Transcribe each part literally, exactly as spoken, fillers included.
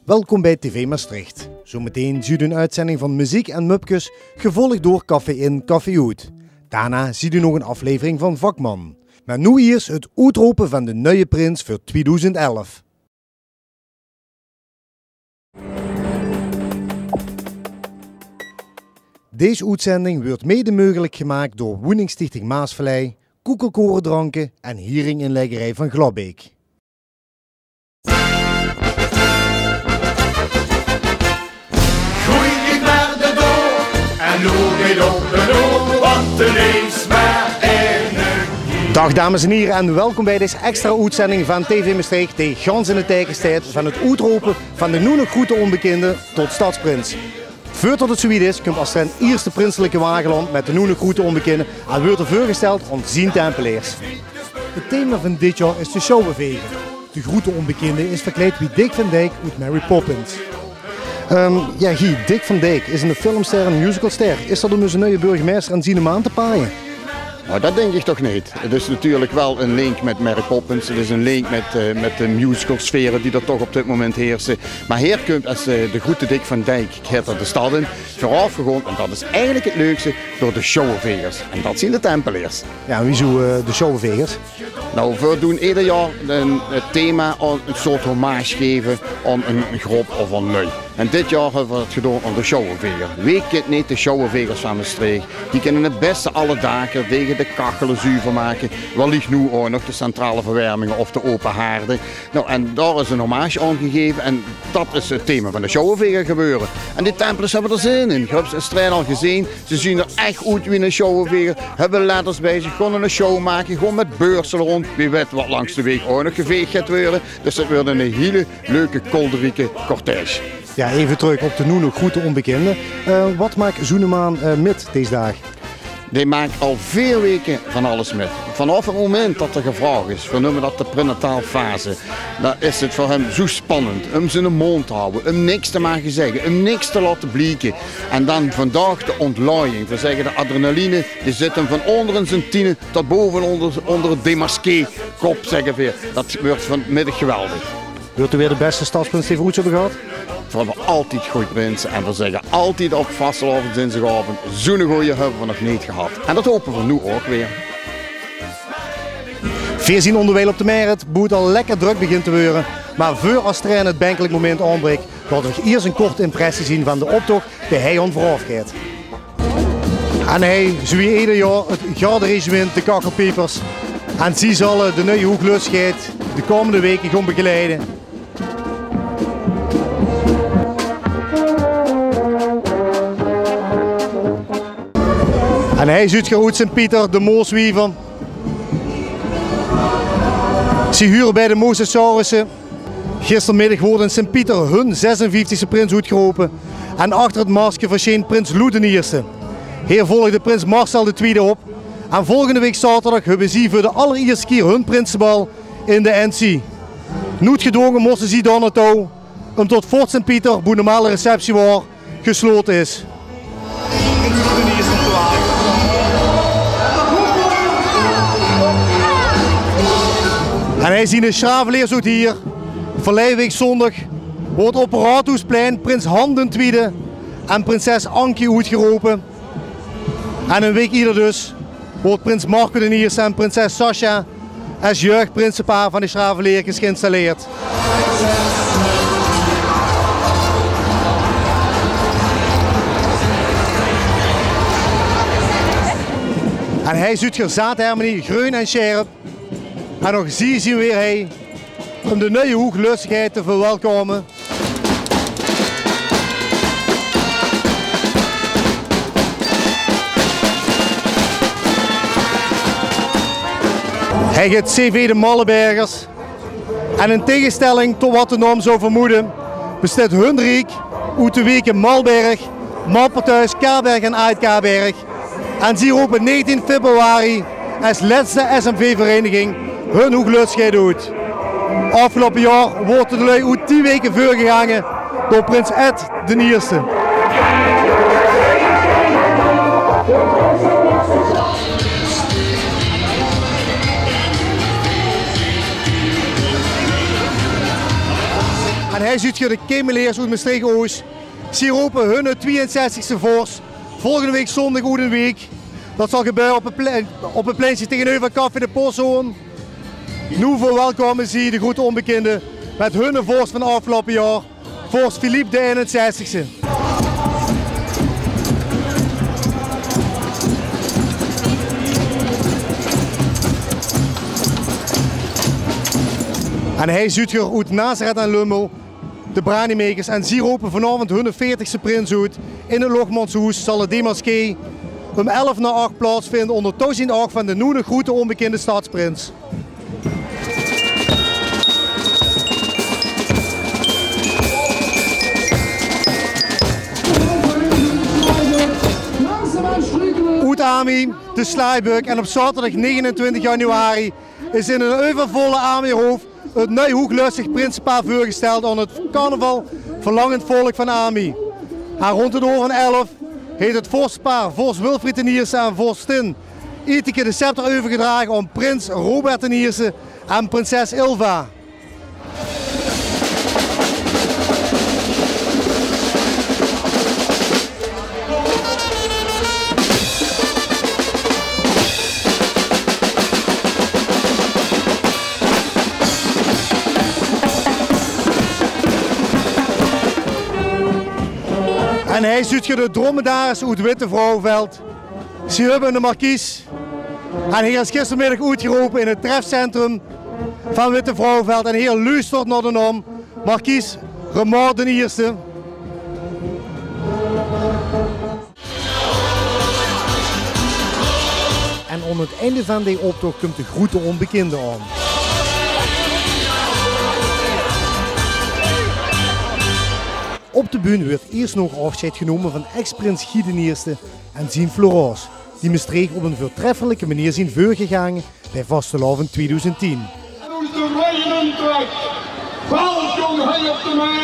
Welkom bij T V Maastricht. Zometeen zuut u een uitzending van Meziek en Mupkes, gevolgd door Café In, Café Oet. Daarna zuut u nog een aflevering van Vakman. Maar noe iers het oetrope van de nuie prins veur twiedoezend elf. Dees oetzending weurt mede meugelik gemaak door Woeningstichting Maasvallei, Koekelkoren Dranken en Hieringinleggerij Van Glabbeek. Groei ik maar door en loer ik op de loer, want er is maar één. Dag dames en hiere en welkom bij deze extra oetzending van T V Maastricht, die gans in het teike steit van het oetrope van de noe nog groete onbekinde tot stadsprins. Veurtot het zoewied is, kump as straks ierste prinselike wage aan met de noe nog groete onbekinde en weurt er veurgesteld aan zien Tempeleers. Het thema van dit jaor is de Sjouweveger. De groete onbekinde is verkleid wie Dick van Dijk oet Mary Poppins. Ehm, ja, Guy, Dick van Dijk is een filmster en musicalster. Is dat om onze nuie burgemeister en ziene maan te paaie? Nou, dat denk ik toch niet. Het is natuurlijk wel een link met Mary Poppins. Het is een link met, eh, met de musicalsferen die er toch op dit moment heersen. Maar heer kump as, eh, de groete Dick van Dijk, geit er de stad in. Veuraofgegaon, en dat is eigenlijk het leukste, door de Sjouwevegers. En dat zien de Tempeleers. Ja, en wiezoe, eh, de Sjouwevegers? Nou, veer doen eder jaor een, het thema, een soort hommage geven aan een groep of aan lui. En dit jaor hebbe veer dat gedaon aan de Sjouweveger. Wee kint neet de Sjouwevegers van Mestreech? Die kinne het beste alle dake tege de kachele zuver make. Wellicht noe ouch nog de centrale verwerminge of de ope haarde. Nou, en daar is een hommage aan gegeven en dat is het thema van de Sjouweveger gebeuren. En die Tempeleers hebbe er zin in. Geer hebbe ze straks al gezeen. Ze zien er echt oet wie een Sjouweveger. Hebbe letters bij zich, gaon een sjouw make, gaon met beursele rond. Wee weit wat langs de weeg ouch nog geveeg geit weure. Dus het weurt een hele leuke, kolderieke cortège. Ja, even terug op de noe nog groete onbekinde. Eh, wat maak zoe'ne maan, eh, mit dees daag? Die maak al veer weke van alles mit. Vanaaf het moment dat er gevraog is, veer neume dat de prenatale fase, dan is het veur hem zoe spannend um ziene mond te hawwe, um niks te mage zegge, um niks te laote blieke. En dan vandaag de ontlaojing, veer zegge de adrenaline, die zit hem van onder in zien tiene tot bove onder, onder het demasqué-kop, zegge veer. Dat weurt vanmiddag geweldig. Weurt 'r weer de beste stadsprins die veer oets höbbe gehad? Veer höbbe altied gooj prinse en veer zegge altied op vastelaovend, dinsdigaovend: zoe'ne gooje höbbe veer nog neet gehad. En dat hope veer noe ouch weer. Veer zien onderwijl op de Merret, boe 't al lekker drök begint te weure. Maar veur as straks het benkelik moment aanbrik, laote veer iers een korte impressie zien van de optoch die hei aan veuraofgeit. En hei, zoe wie eder jaor, het garderegiment, de Kachelpiepers. En zie zalle de nuie hoeglöstigheid de koumende weke gaon begeleide. En hei zuut geer oet Sint Pieter, de Mooswiever. Zie hure bij de Mosasaurusse. Gistermiddig woort in Sint Pieter hun zesenvieftigste prins oetgerope. En achter het masker versjeen prins Lou d'n Ierste. Heer volgde prins Marcel de Twiede op. En volgende week zaoterdag höbbe zie veur de allerierste kier hun prinsebal in de N C. Noedgedwonge moste zie dao naotouw, umtot Fort Sint Pieter, boe normaal de receptie waor, geslote is. En hei zien de Sjraveleers oet Hier. Verleie week zoondag woort op Raodhoesplein prins Han d'n Twiede en prinses Ankie oetgerope. En een week ierder dus woort prins Marco d'n Ierste en prinses Sasha es jeugdprinsepaar van de Sjraveleerkes geïnstalleerd. En hei zuut geer zaate hermenie, greun en sjerp. En ouch zie zien weer hei um de nuie hoeglöstigheid te verwelkome. Hei geit C V de Mallebergers. En in tegenstelling tot wat de naom zou vermoede, besteit hun riek oet de weke Malberg, Malpertuis, Kaberg en Aajd-Kaberg. En zie rope negentien februari es letste S M V-vereiniging hun hoeglöstigheid oet. Aafgeloupe jaor woorte de lui oet die weke veurgegange door prins Ed d'n Ierste. En hei zuut geer de Kemeleers oet Mestreech-Oos. Zie rope hunne twieënzestigste vors volgende week zóndig oet in Wiek. Dat zal gebeure op 't plein, op 't pleintje tegeneuver Café de Posthoorn. Noe verwelkome zie de groete onbekinde met hunne vors van aafgeloupe jaor, vors Philippe de einenzestigste. En hei zuut geer oet Nazareth en Lummel de Branimakers en zie rope vanaovend hunne veertigste prins oet. In 't Lochmanshoes zal 't demasqué um elf nao ach plaatsvinde onder toezeen ouk van de noe nog groete onbekinde stadsprins. Oet Amie, de Slaaibök, en op zaoterdig negenentwintig januari is in 'n euvervolle Amiehof 't nui hoeglöstig prinsepaar veurgesteld aon 't carnaval verlangend volk van Amie. En roond 't oor van elf heet 't vorstepaar, vors Wilfried d'n Ierste en vorstin Iteke, de scepter euvergedrage aon prins Robert d'n Ierste en prinses Ilva. En hei zuut geer de dromedaris oet Wittevrouweveld. Zie höbbe 'ne markies. En heer is gistermiddig oetgerope in 't trefcentrum van Wittevrouweveld. En heer luustert nao de naom Markies Remond d'n Ierste. En aon 't einde van dee optoch kump de groete onbekinde aon. Op de bühne weurt iers nog aofsjeid genome van ex-prins Guy d'n Ierste en zien Florence, die Mestreech op 'n veurtreffelike meneer zien veurgegaange bij vastelaovend twieëdoezend tien. En oes de Rijnentrek, Falcon hei op de Maen.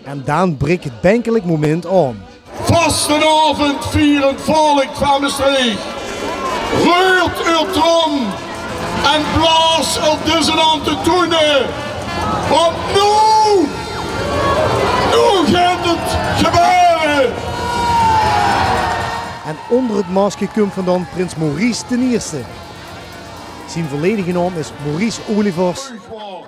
En daan brik 't benkelik momint aon. Vastelaovend vierend volk vaan Mestreech. Reurt eur trom en blaos op dees antetoene. Want noe, noe geit 't gebeure. En oonder 't masker kump vandaon prins Maurice d'n Ierste. Zien volledige naom is Maurice Olivers.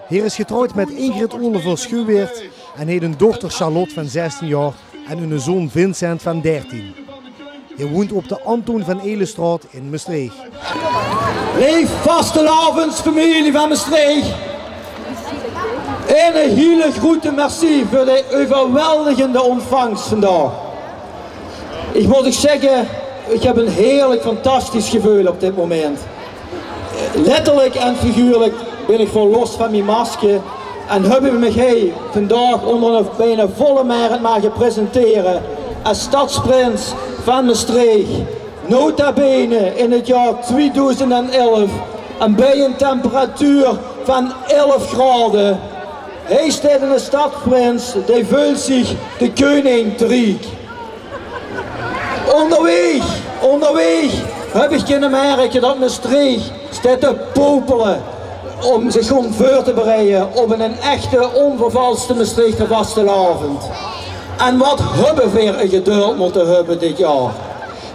Heer is getrouwd met Ingrid Olivers Schuweert en heet 'n dochter Charlotte vaan zestien jaor en 'ne zoon Vincent vaan dertien. Heer woent op de Antoon van Elestraot in Mestreech. Leef vastelaovendsfemilie vaan Mestreech, 'ne hiele groete merci veur de euverweldigende ontvangs vandaog. Iech moot uuch zègke, iech höb 'n heerlek, fantastisch geveul op dit momint. Letterlek en figuurlek bin iech verlos vaan mie masker en höb iech miech hei vandaog oonder 'n bijna volle Merret maag presentere es stadsprins vaan Mestreech. Nota bene in 't jaor twieëdoezend en elf en bij 'n temperatuur vaan elf graode. Hei steit 'ne stadsprins, dee veult ziech de keuning te riek. Oonderweeg, oonderweeg höb iech kinne merke tot Mestreech steit te popele um ziech gewoen veur te bereie op 'nen echte, oonvervalste Mestreechter vastelaovend. En wat höbbe veer e geduld mote höbbe dit jaor.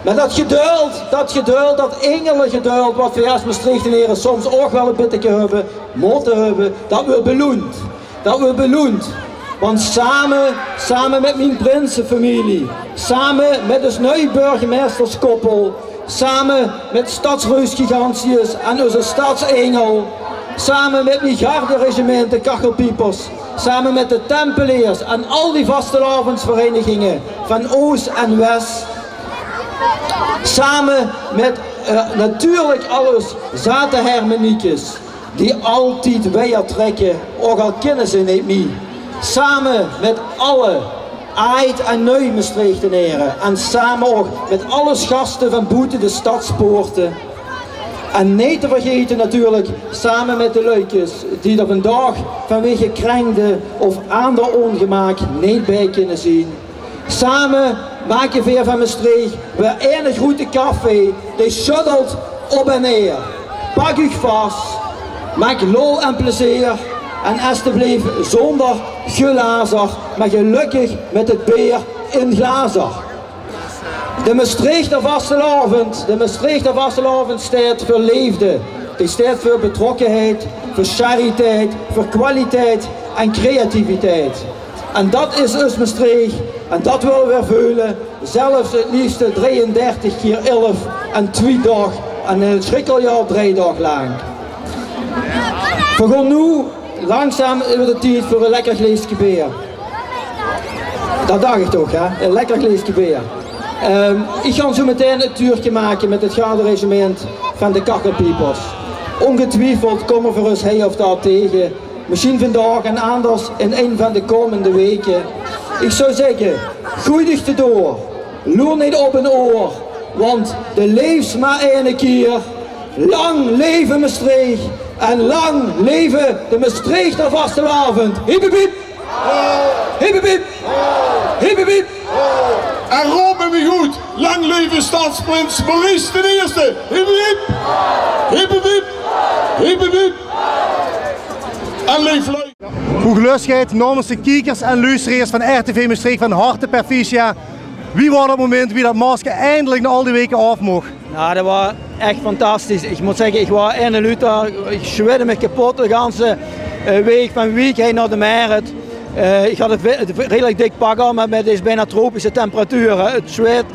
Meh dat geduld, dat geduld, dat ingelegeduld wat veer es Mestreechtenere soms ouch wel e bitteke höbbe mote höbbe, dat weurt beloend. Dat weurt beloend. Want same, same mèt mien prinsefemilie, same mèt us nui burgemeisterskoppel, same mèt stadsreus Gigantius en eus stadsengel, same mèt mien garderegiment, de Kachelpiepers, same mèt de Tempeleers en al die vastelaovendsvereiniginge vaan Oos en Wes, same mèt, eh, natuurlek al us zate hermeniekes die altied wijer trèkke, ouch al kinne ze neet mie. Same mèt alle aajd en nui Mestreechtenere en same ouch mèt alle gaste vaan boete de stadspoorte. En neet te vergete natuurlek, same mèt de luikes die d'r vandaog vaanwege krengde of aander oongemaak neet bij kinne zien. Same make veer vaan Mestreech weer eine groete café dee sjöddelt Op en neer, pak uch vas, maak lol en plezeer en estebleef zónger gelazer, mer gelökkig mit 't beer in glazer. De Mestreechter vastelaovend, de Mestreechter vastelaovend steit veur leefde, die steit veur betrokkenheid, veur chariteit, veur kwaliteit en creativiteit. En dat is us Mestreech en dat wille v'r veule, zelfs 't liefste drieëndertig kier elf en twie daog en in 't sjrikkeljaor drei daog laank. V'r gaon noe langzaam euver de tied veur e lekker gleeske beer. Dat dach ich toch, hè? E lekker gleeske beer. Ehm, ich gaon zoe metein e tuurke make mit 't garderegimint van de Kachelpiepers. Óngetwiefeld kómme v'r us hie of dao tege. Mesjien vandaag en anders in ein van de kómmende weke. Ich zou zègke, goej dich d'r door. Loer neet op ein oor, want de leefs mer eine kier. Lang leve Mestreech en lang leve de Mestreechter vastelaovend. Hiep, hiep, hiep. Hiep, hiep, hiep. Hiep, hiep, hiep. En roop mit mich oet: lang leve stadsprins Maurice d'n Ierste. Hiep, hiep, hiep. Hiep, hiep, hiep. Hiep, hiep, hiep. En leef lui. Hoeglöstegheid, namens de kiekers en luustereers van R T V Mestreech van harte perficia. Wie waor dat moment, wie dat masker eindelik nao al die weke aof moch? Nou, dat waor ech fantastisch. Ich mót zègke, ich waor in de luta. Ich zwètde mich kepot de ganse, eh, waeg van Wiek heen nao de Merret. Eh, ich had 't ve-, 't redelik dik pak aan, mer mit dees bijna tropische temperature. 't Zwèt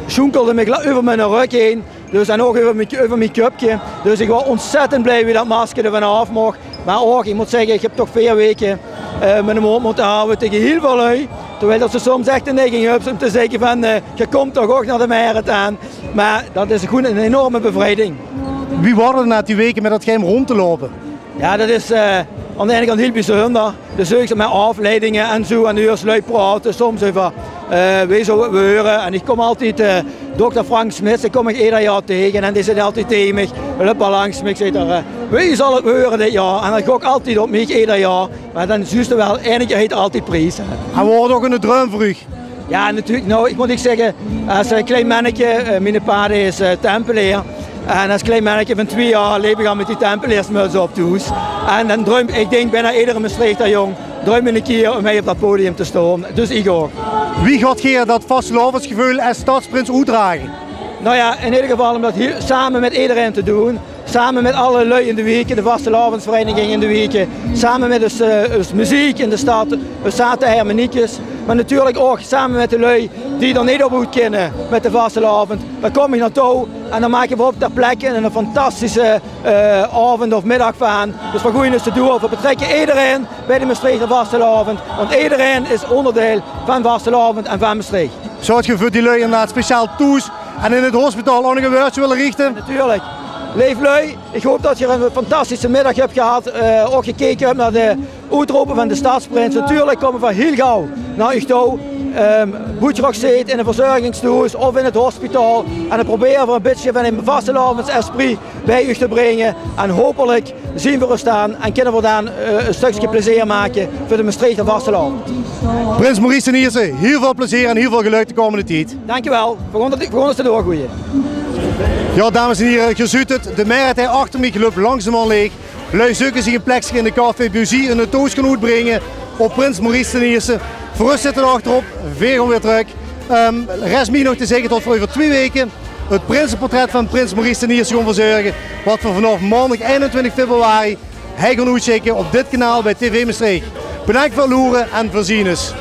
sjoenkelde mich la-, euver mien rök heen. Dus, en ouch euver mien, euver mien köpke. Dus ich waor óntzèttend blie wie dat masker d'r vanaaf moch. Mer ouch, ich mót zègke, ich höb toch veer waeke, eh, miene mónd mótte haoje tege hiel väöl lui. Terwiel dat se soms ech de neiging höbs óm te zègke van, eh, "Geer kómp toch ouch nao de Merret aan." Mer dat is gewoen ein enorme bevrijding. Wie waor dat nao die waeke mit dat geheim rónd te loupe? Jao, dat is, eh, aan de eine kant hiel bezunder. Dan zeuks se mer aafleidinge en zoe. En dan huurs se lui praote, soms euver, eh, wae zal 't waere. En ich kóm altied, eh, dokter Frank Smits, dae kóm ich eder jaor tege. En dae zit altied tege mich, löp al langs mich, zaet 'r, eh: "Wae zal 't waere dit jaor?" En dan gok altied op mich, eder jaor. Mer dan zuus se waal, eine kier haet 'r altied pries, hè. En waor 't ouch 'ne druim veur uch? Jao, natuurlik. Nou, ich mót ech zègke, es, eh, klein menneke, eh, miene pa dae is, eh, Tempeleer. En es klein menneke van twie jaor leep ich al mit die Tempeleersmuts op thoes. En dan druim, ich dink, bijna edere Mestreechter jóng druim 'ne kier óm hie op dat podium te staon. Dus ich ouch. Wie gaot geer dat vastelaovesgeveul es stadsprins oetdrage? Nou jao, in eder geval óm dat hie same mit ederein te doon. Same mit alle lui in de wieke, de vastelaovesvereiniging in de wieke. Same mit us, eh, us meziek in de stad, us zate hermeniekes. Mer natuurlik ouch same mit de lui die d'r neet op oet kinne mit de vastelaovend. Dao kóm ich nao touw en dan make v'r op ter plekke 'ne fantastische, eh, aovend of middag van. Dus v'r goeje us de doer, v'r betrèkke ederein bie de Mestreechter vastelaovend. Want ederein is óngerdeil van vastelaovend en van Mestreech. Zouw geer veur die lui inderdaad speciaal thoes en in 't hospitaal ouch nog e wäördje wille richte? Natuurlik. Leef lui, ich haop dat geer 'ne fantastische middag höb gehad. Eh, ouch gekeke höb nao de oetrope van de stadsprins. Natuurlik kómme v'r hiel gauw nao uch touw. Ehm, boe geer ouch zeet, in 'n verzörgingsthoes of in 't hospitaal. En dan probere v'r e bietje van 'n vastelaovesesprit bie uch te bringe. En hopelik zeen v'r us dan en kinne v'r dan, eh, e stökske plezeer make veur de Mestreechter vastelaovend. Prins Maurice d'n Ierste, hiel väöl plezeer en hiel väöl gelök de kómmende tied. Dankjewel. V'r gaon 't, v'r gaon 't doorgoeje. Jao, dames en hiere, geer zuut 't. De Merret hie achter mich löp langzaamaan leeg. Lui zeuke zich e plekske in de café Buzie en e toosje oetbringe op prins Maurice d'n Ierste. Veur us zit 't achterop. Veer gaon weer trök. Ehm, rest mich nog te zègke tot veur euver twie waeke 't prinseportrèt van prins Maurice d'n Ierste gaon verzörge, wat v'r vanaaf maondig einentwintig februari hie gaon oetzènde op dit kanaal bie T V Mestreech. Bedank veur 't loere en v'r zeen us.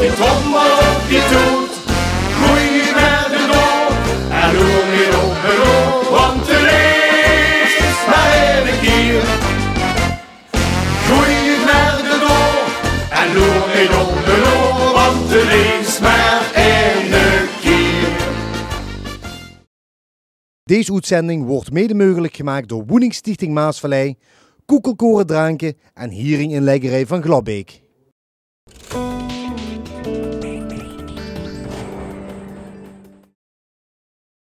Die trommel op die toet, goej mer de door. En loer neet op en door, want 't is mer eine kier. Goej mer de door en loer neet op en door, want 't is mer eine kier. Dees oetzending woort mede meugelik gemaak door Woeningstichting Maasvallei, Koekelkoren Draanke en Hieringinleggerij Van Glabbeek.